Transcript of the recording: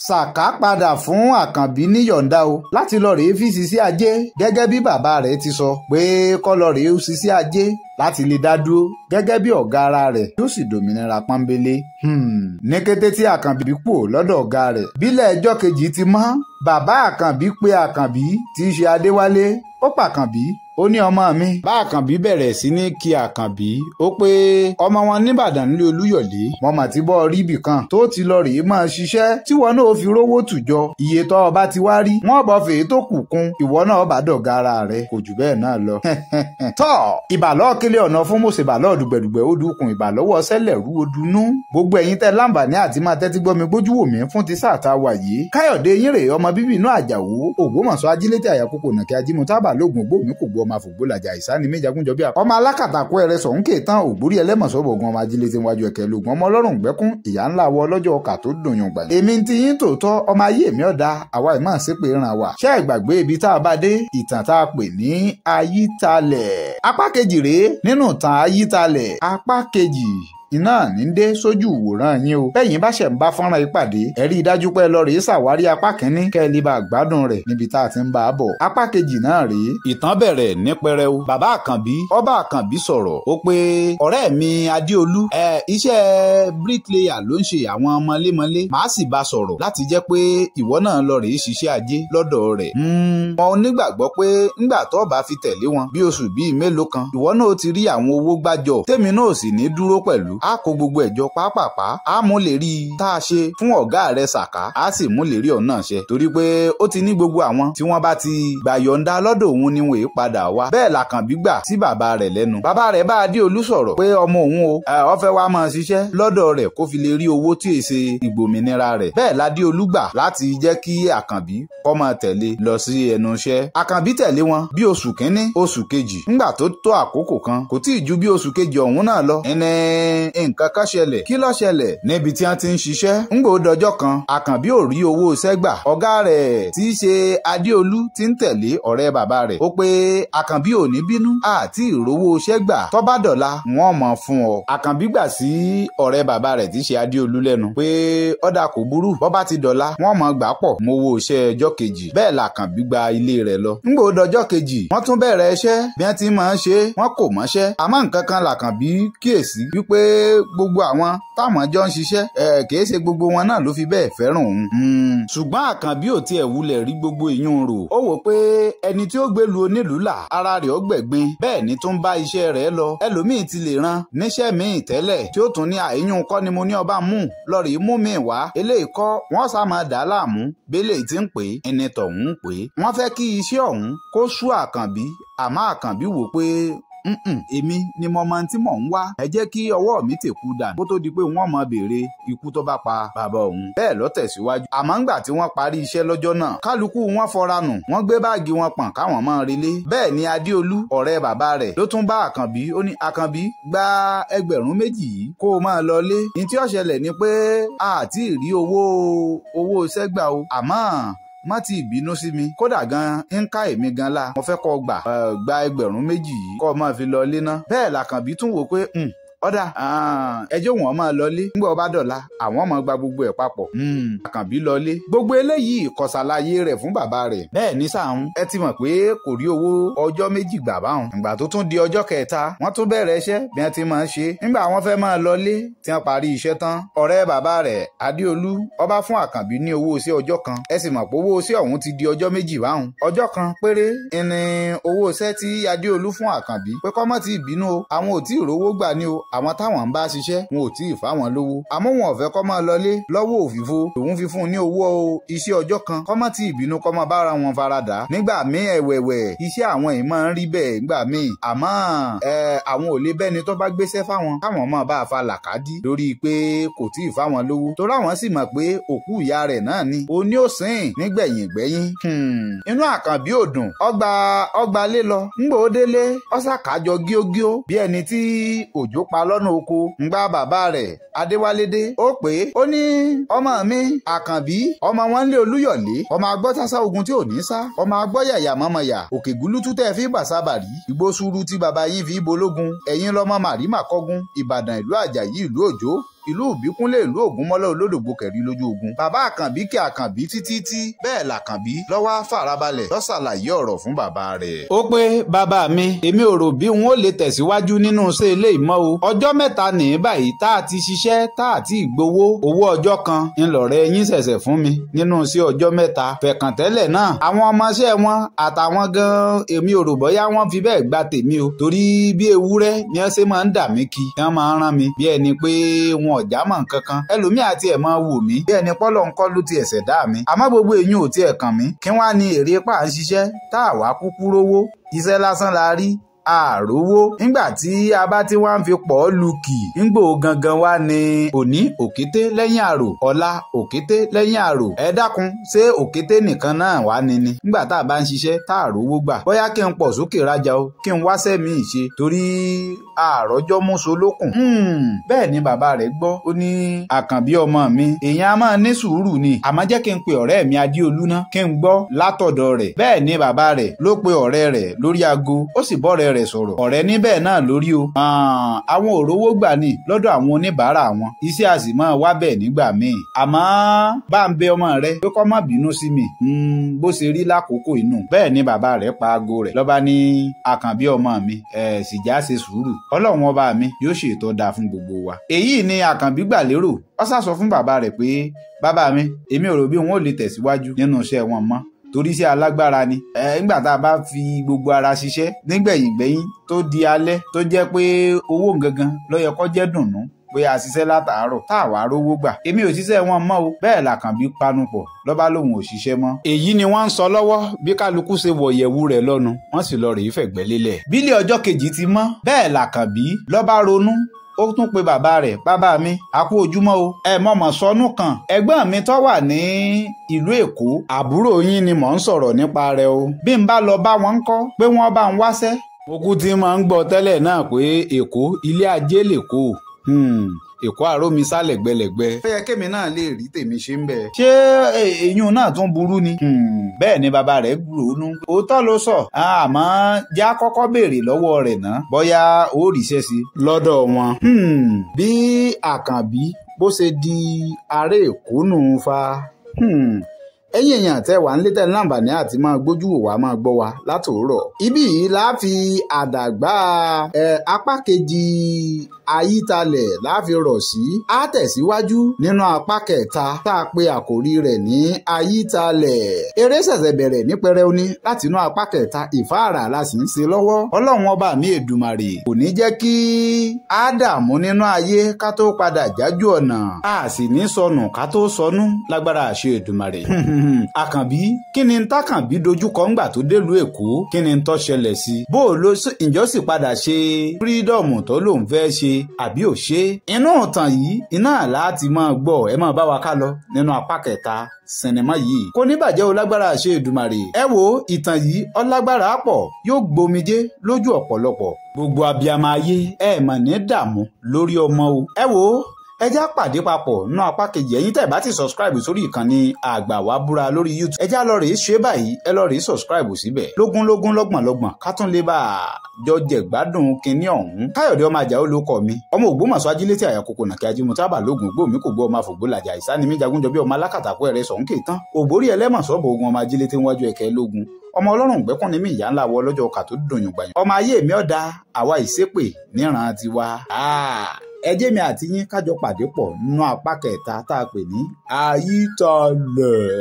Sàká padà fún Àkànbí níyọ̀ǹda o láti lọ rèé fi ṣiṣẹ́ ajé gẹ́gẹ́ bí bàbá rẹ̀ ti sọ pé kó lọ rèé ṣiṣẹ́ ajé láti lè dá dúró gẹ́gẹ́ bí ọ̀gá ara rẹ̀ yóò sì dòmìnira pọ́nbélé. Ní kété tí Àkànbí kúrò lọ́dọ̀ ọ̀gá rẹ̀ bílẹ̀ ẹjọ́ kejì ti mọ́, bàbá Àkànbí pé Àkànbí tí í ṣe Adéwálé, ó pàkànbí, ó ní ọmọ mi. Bá Àkànbí bẹ̀rẹ̀ sí ní kí Àkànbí, ó pé ọmọ wọn nìbàdàn nílé Olúyọ̀lé, wọn mà ti bọ́ rí ibì kan tó ti lọ rèé máa ṣiṣẹ́ tí wọn náà fi rówó tùjọ. Iye tó ọba ti wá rí wọn bọ̀ fèé tó kù kún, ìwọ náà bá dọ̀gá ara rẹ̀, kò jù bẹ́ẹ̀ náà lọ. Tọ́ ìbàlọ́ kílẹ̀ ọ̀nà fún Mòsè ìbàlọ́ dùgbẹ̀dùgbẹ̀ ó dùkùn ìbàlọ́wọ́ sẹ́lẹ̀ rú odunú. Gbogbo ẹ̀yin tẹ́ láǹbàní àti máa tẹ́tí gbọ́ mi gbójú wò mí fún ti sáà tá a wà yìí. Káyọ̀dé yín rèé ọmọ bíbí inú Àjàwó Ògbómọ̀ṣọ́ ajílétẹ̀ àyàkókò nàkẹ́ ajímútábà lóògùn ògbómi kò gbọ́ ọmọ àfògbólàjà ìsáni méjagúnjọ bí ọmọ alákàtàkọ ẹrẹ sọ̀hún kéètàn ògbórí ẹlẹ́mọ̀sọ́ bọ̀gùn ọmọ ajílété wájú ẹ̀kẹ́ lóògùn ọmọ ọlọ́run gbẹ́kún ìyá ńlá wọ ọlọ́jọ́ ọkà tó dùn yùn gbà. Èmi ti yín tòótọ́ ọmọ ayé mi ọ̀dà àwa ìmọ̀ sípè ràn wá. Ṣé ìgbàgbé ibi tá a bá dé ìtàn tá a pè ní Ayítalẹ̀. Apá kejì rèé nínú ìtàn Ayítalẹ̀. Apá kejì iná ní dé sójú ìwòran yín o. Bẹ́yìn bá ṣẹ̀ ń bá fọ́nrán ìpàdé, ẹ rí i dájú pé lọ rèé ṣàwárí apá kínní kẹ́ ẹ lè bá gbádùn rẹ̀ níbi tá a ti ń bá a bọ̀. Apá kejì náà rèé. Ìtàn bẹ̀rẹ̀ ní pẹrẹu. Bàbá Àkànbí, ọba Àkànbí sọ̀rọ̀, ó pé ọ̀rẹ́ mi Adéolú, iṣẹ́ bricklayer ló ń ṣe àwọn mọlémọlé, màá sì bá sọ̀rọ̀ láti jẹ́ pé ìwọ náà lọ rèé ṣiṣẹ́ ajé lọ́dọ̀ rẹ̀. Mo nígbàgbọ́ pé ńgbà tó bá fi tẹ̀lé wọn bí oṣù bíi mélòó kan, ìwọ náà ti rí àwọn owó gbájọ, tèmi náà sì ní dúró pẹ̀lú. A kó gbogbo ẹ̀jọ pápápá, a mú lè rí i tá a ṣe fún ọ̀gá rẹ̀ Sàká, a sì mú lè rí ọ̀nà ṣe torí pé ó ti ní gbogbo àwọn tí wọ́n bá ti gbà yọ̀ǹda lọ́dọ̀ òun ni wọ́n padà wá. Bẹ́ẹ̀ làkànbí gbà sí bàbá rẹ̀ lẹ́nu. Bàbá rẹ̀ bá Adéolú sọ̀rọ̀ pé ọmọ òun o, ó fẹ́ wá máa ṣiṣẹ́ lọ́dọ̀ rẹ̀ kó fi lè rí owó tí èsè ìgbòmìnira rẹ̀. Bẹ́ẹ̀ ládéolú gbà láti jẹ́ kí Àkànbí kó máa tẹ̀lé lọ sí ẹnu iṣẹ́. Àkànbí tẹ̀lé wọn bí oṣù kínní, oṣù kejì. Ńgbà tó tó àkókò kan, kò tí ì ju bí oṣù kejì ọ̀hún náà lọ. Ẹni nǹkan kan ṣẹlẹ̀. Kí ló ṣẹlẹ̀? Níbi tí wọ́n ti ń ṣiṣẹ́. Ńgbò dọjọ́ kan, Àkànbí ò rí owó iṣẹ́ gbà. Ọ̀gá rẹ̀ tí í ṣe Adéolú ti ń tẹ̀lé ọ̀rẹ́ bàbá rẹ̀. Ó pé Àkànbí ò ní bínú àti ìrówó iṣẹ́ gbà. Tó bá dọ̀la, wọ́n mọ̀ fún ọ. Àkànbí gbà sí ọ̀rẹ́ bàbá rẹ̀ tí í ṣe Adéolú lẹ́nu pé ọ̀dà kò burú. Bó bá ti dọ̀la, wọ́n mọ̀ gbà pọ̀ mowó iṣẹ́ ọjọ́ kejì. Bẹ́ẹ̀ làkànbí gba ilé rẹ̀ lọ. Ńgbò dọjọ́ kejì, wọ́n tún bẹ̀rẹ̀ iṣẹ́. Bí wọ́n ti máa ń ṣe, wọ́n kò mọṣẹ́. Àmọ́ nǹkan kan làkànbí kíyèsí wípé gbogbo àwọn táwọn jọ ń ṣiṣẹ́ kìí ṣe gbogbo wọn náà ló fi bẹ́ẹ̀ fẹ́ràn òun. Ṣùgbọ́n Àkànbí ò tiẹ̀ wulẹ̀ rí gbogbo ìyún rò. Ó wò pé ẹni tí ó gbélu onílùú là ara rẹ̀ ó gbẹ̀gbin. Bẹ́ẹ̀ ni tó ń bá iṣẹ́ rẹ̀ lọ. Ẹlòmíì ti lè ran níṣẹ́ míì tẹ́lẹ̀ tí ó tún ní àìyún kọ́ ni mo ní ọba mú lọ́ọ̀rì mú mi wá. Eléyìí kọ́ wọ́n sá máa dà á láàmú bẹ́lẹ̀ tí ń pè é ẹni tọ̀hún ń pè é. Wọ́n fẹ́ kí iṣẹ́ ọ̀hún kó sú Àkànbí, àmọ́ Àkànbí wò pé èmi ni mo mọ tí mò ń wá, ẹ jẹ́ kí ọwọ́ mi tèkú dànù kó tó di pé wọ́n mọ béèrè ikú tó bá pa bàbá òun. Bẹ́ẹ̀ ló tẹ̀síwájú. Àmọ́ ńgbà tí wọ́n parí iṣẹ́ lọ́jọ́ náà, kálukú wọn fọra nù, wọ́n gbé báàgì wọn pọ̀n káwọn máa relé. Bẹ́ẹ̀ ni Adéolú ọ̀rẹ́ bàbá rẹ̀ ló tún bá Àkànbí, ó ní Àkànbí gba 2,000 yìí kó o máa lọ lé. Ní tí ó ṣẹlẹ̀ ni pé a ti rí owó iṣẹ́ gbà o, àmọ́ má ti bínú sí mi, kódà gan ń ká èmi gan la, mo fẹ́ kó gbà gba 2,000 yìí kó máa fi lọ lé ná. Bẹ́ẹ̀ làkànbí tún wò pé ọ̀dà ẹjọ́ wọn máa lọlé, ńgbà ọba dọ̀la àwọn máa gba gbogbo ẹ̀ papọ̀. Àkànbí lọlé. Gbogbo eléyìí kò ṣàlàyé rẹ̀ fún bàbá rẹ̀. Bẹ́ẹ̀ ní sáà ẹ ti mọ̀ pé kò rí owó ọjọ́ méjì gbà báwọn. Ìgbà tó tún di ọjọ́ kẹta, wọ́n tún bẹ̀rẹ̀ iṣẹ́ bí wọ́n ti máa ń ṣe. Nígbà wọ́n fẹ́ máa lọlé tí wọ́n parí iṣẹ́ tán, ọ̀rẹ́ bàbá rẹ̀ Adéolú ọba fún Àkànbí ní owó iṣẹ́ ọjọ́ kan. Ẹ sì mọ̀ pé owó iṣẹ́ ọ̀hún ti di ọjọ́ méjì báwọn. Ọjọ́ kan péré ni owó iṣẹ́ tí Adéolú fún Àkànbí pé kó má ti bínú o, àwọn ò tí ì rówó gbà ní o, àwọn táwọn ń bá ṣiṣẹ́ wọn ò tí ì fáwọn lówó, àmọ́ wọn ò fẹ́ kó máa lọlé lọ́wọ́ òfìfo lòun fi fún un ní owó iṣẹ́ ọjọ́ kan, kó má tí ì bínú kó máa bára wọn faradà. Nígbà míì ẹ̀wẹ̀wẹ̀ iṣẹ́ àwọn yìí máa ń rí bẹ́ẹ̀ nígbà míì, àmọ́ àwọn ò lè bẹ́ni tó bá gbéṣẹ́ fáwọn káwọn máa bá a fa làkàdí lórí pé kò tí ì fáwọn lówó, torí àwọn sì mọ̀ pé òkú ìyá rẹ̀ náà ni oní òsín nígbẹ̀yìn gbẹ̀yìn. Inú Àkànbí ò dùn, ọgbà lé lọ, ńgbò délé ọ̀sàkájọ gíógíó bí ẹni tí òjò pa lọ́nà oko. Ńgbà bàbá rẹ̀ Adéwálé dé, ó pè é, ó ní ọmọ mi Àkànbí, ọmọ wọn ń lé Olúyọ̀lé, ọmọ agbọ́tásá ogun tí ò ní sá, ọmọ agbọ́yàyà mọ́mọ́yà, òkè gúlútú tẹ́ fi bàṣàbàrí, ìgbó sùúrù tí bàbá yín fi bológun, ẹ̀yin lọ́mọ màrímà kọ́gun, Ìbàdàn ìlú Àjàyí ìlú Òjó. Ìlú Ìbíkúnlé, ìlú Ògúnmọ́lá olódògbò kẹ̀rí lójú ogun. Bàbá Àkànbí kí Àkànbí títí tí bẹ́ẹ̀ làkànbí lọ́wọ́ farabalẹ̀ lọ́sàlàyé ọ̀rọ̀ fún bàbá rẹ̀. Ó pé bàbá mi, èmi ò rò bí wọn ò lè tẹ̀síwájú nínú iṣẹ́ ilé ìmọ̀ o. Ọjọ́ mẹ́ta ní báyìí tá a ti ṣiṣẹ́ tá a ti gbowó. Owó ọjọ́ kan ńlọrẹ́ yín ṣẹ̀ṣẹ̀ fún mi nínú iṣẹ́ ọjọ́ mẹ́ta. Fẹ̀kàntẹ́lẹ̀ náà àwọn ọmọọṣẹ́ wọn àtàwọn gan-an èmi ò rò bóyá wọ́n fi bẹ́ẹ̀ gba tèmi o. Torí bí ewúrẹ́ ni wọ́n ṣe máa ń dà mí kí wọ́n máa ń rán mi bí ẹni pé wọn ò já mọ́ nǹkan kan. Ẹlòmíì àti ẹ̀ máa wò mí bí ẹni pọ́lọ́ ń kọ́ ló ti ẹ̀sẹ̀ dá mi. Àmọ́ gbogbo èyí ò tiẹ̀ kàn mí. Kí wọ́n á ní èrè pa à ń ṣiṣẹ́ tá a wá kúkú rówó. Iṣẹ́ lásán la rí, àrówó. Nígbà tí a bá ti wá ń fi pọ̀ lu kì ńgbò gangan wá ní òní òkété lẹ́yìn àrò, ọ̀la òkété lẹ́yìn àrò. Ẹ dákun, ṣé òkété nìkan náà wá ni ni? Nígbà tá a bá ń ṣiṣẹ́ tá a rówó gbà, bóyá kí n pọ̀ sókè rajà o, kí n wáṣẹ́ mi ṣe torí àròjọ́ múso lókun. Bẹ́ẹ̀ ni bàbá rẹ̀ gbọ́. Ó ní Àkànbí ọmọ mi, èèyàn a máa ní sùúrù ni, àmọ́ jẹ́ kí n pe ọ̀rẹ́ mi Adéolú ná kí n gbọ́ látọ̀dọ̀ rẹ̀. Bẹ́ẹ̀ ni bàbá rẹ̀ ló pe ọ̀rẹ́ rẹ̀ lórí aago, ó sì bọ́rẹ̀ rẹ̀ sọ̀rọ̀. Ọ̀rẹ́ níbẹ̀ náà lórí o. Àwọn òrówó gbà ní lọ́dọ̀ àwọn oníbàárà wọn. Iṣẹ́ a sì máa wá bẹ̀ nígbà míì. Àmọ́ bá ń bẹ ọmọ rẹ pé kó má bínú sí mi. Bó ṣe rí lákòókò inú. Bẹ́ẹ̀ ni bàbá rẹ̀ pa aago rẹ̀. Lọ́ba ní Àkànbí ọmọ mi, sì já ṣe sùúrù. Ọlọ́run ọba mi yóò ṣètò dáa fún gbogbo wa. Èyí ni Àkànbí gbà lérò. Ó sá sọ fún bàbá rẹ̀ pé bàbá mi, èmi ò rò bí wọn ò lè tẹ̀síwájú nínú iṣẹ́ wọn mọ́, torí iṣẹ́ alágbára ni. Nígbà tá a bá fi gbogbo ara ṣiṣẹ́ nígbẹ̀yìngbẹ̀yìn tó di alẹ́ tó jẹ́ pé owó gangan ló yẹ kó jẹ́ dùnnú pé a ṣiṣẹ́ látàárọ̀ tá a wá rówó gbà. Èmi ò ṣiṣẹ́ wọn mọ́ o. Bẹ́ẹ̀ làkànbí panupọ̀ lọ́ba lòun ò ṣiṣẹ́ mọ́. Èyí ni wọ́n ń sọ lọ́wọ́ bí kálukú ṣe wọ̀yẹ̀wù rẹ̀ lọ́nu, wọ́n sì lọ rèé fẹ̀gbẹ́ lélẹ̀. Bílẹ̀ ọjọ́ kejì ti mọ́, bẹ́ẹ̀ làkànbí lọ́ba ronú. Ó tún pe bàbá rẹ̀, bàbá mi, a kú ojúmọ́ o. Ẹ mọ̀mọ́ sọnù kan. Ẹ̀gbọ́n mi tó wà ní ìlú Èkó, àbúrò yín ni mò ń sọ̀rọ̀ nípa rẹ̀ o. Bí n bá lọ bá wọn ń kọ́ pé wọ́n bá ń wáṣẹ́. Mo kú ti máa ń gbọ́ tẹ́lẹ̀ náà pé Èkó ilé ajé lèkó. Èkó àrómi sálẹ̀ gbẹlẹ̀gbẹ. Ó yẹ kémi náà lè rí tèmi ṣe ń bẹ̀. Ṣé èyún náà tún burú ni? Bẹ́ẹ̀ ni bàbá rẹ̀ ronú. Òótọ́ ló sọ, àmọ́ já kọ́kọ́ béèrè lọ́wọ́ rẹ̀ náà bóyá ó ríṣẹ́ sí lọ́dọ̀ wọn. Bí Àkànbí bó ṣe di ará Èkó nù fa. Ẹ̀yin èèyàn tẹ́ wà ń lé tẹ́ láǹfààní àti máa gbójú wò wá máa gbọ́ wa látòórọ̀. Ibí yìí la fi àdàgbà apá kejì Àyítalẹ̀ la fi rọ̀ sí. Á tẹ̀síwájú nínú apá kẹta tá a pe àkòrí rẹ̀ ní Àyítalẹ̀. Eré ṣẹ̀ṣẹ̀ bẹ̀rẹ̀ ní pẹrẹu ní láti inú apá kẹta, ìfáàrà la sì ń ṣe lọ́wọ́. Ọlọ́run ọba mi Èdùmàrè kò ní jẹ́ kí á dààmú nínú ayé ká tó padà jájú ọ̀nà. A sì ní sọnù ká tó sọnù lágbára àṣẹ Èdùmàrè. Àkànbí, kí ni tákànbí dojúkọ ńgbà tó délùú Èkó? Kí ni tó ṣẹlẹ̀ sí? Bó o ló ǹjọ́ sì padà ṣe fírídọ̀mù tó lòun fẹ́ ṣe àbí ò ṣe? Inú ìtàn yìí iná láti máa gbọ́. Ẹ máa bá wa ká lọ nínú apá kẹta sinimá yìí. Kò ní bàjẹ́ o lágbára àṣẹ Èdùmàrè. Ẹ wo ìtàn yìí ọlágbára pọ̀, yóò gbomijé lójú ọ̀pọ̀lọpọ̀. Gbogbo abiyamọ ayé ẹ mà ní dààmú lórí ọmọ o. Ẹ wo ẹ já pàdé papọ̀ nínú apá kejì. Ẹ̀yin tẹ́ bá ti subscribe sórí ìkànnì Àgbàwábúra lórí YouTube, ẹ já lọ rèé ṣe báyìí, ẹ lọ rèé subscribe síbẹ̀. Lógúnlógún lọ́gbọ̀nlọ́gbọ̀n ká tún lè bá a jọ jẹ̀gbádùn kinní ọ̀hún. Káyọ̀dé ọmọ Àjàó ló kọ mi. Ọmọ Ògbómọ̀ṣọ́ ajílétí àyàkókò nàkẹ́ ajímọ̀tábà lógun ògbó mi kò gbọ́ ọmọ àfògbó làjà ìsáni mi jagunjọ bí ọmọ alákàtàkọ ẹ̀rẹ́ sọ̀hún kè tán. Ògbórí ẹlẹ́mọ̀sọ́ bò ogun ọmọ ajílétí wájú ẹ̀kẹ́ lógun. Ọmọ ọlọ́run gbẹ́kùn ní mi ìyá ńlá wọ lọ́jọ́ ọkà tó dùn yùngbàyùn. Ọmọ ayé mi ọ̀dà àwa ìṣépè níran tiwa. Ẹ jẹ́ mi àti yín kájọ pàdé pọ̀ nínú apá kẹta tá a pè ní Àyítalẹ̀.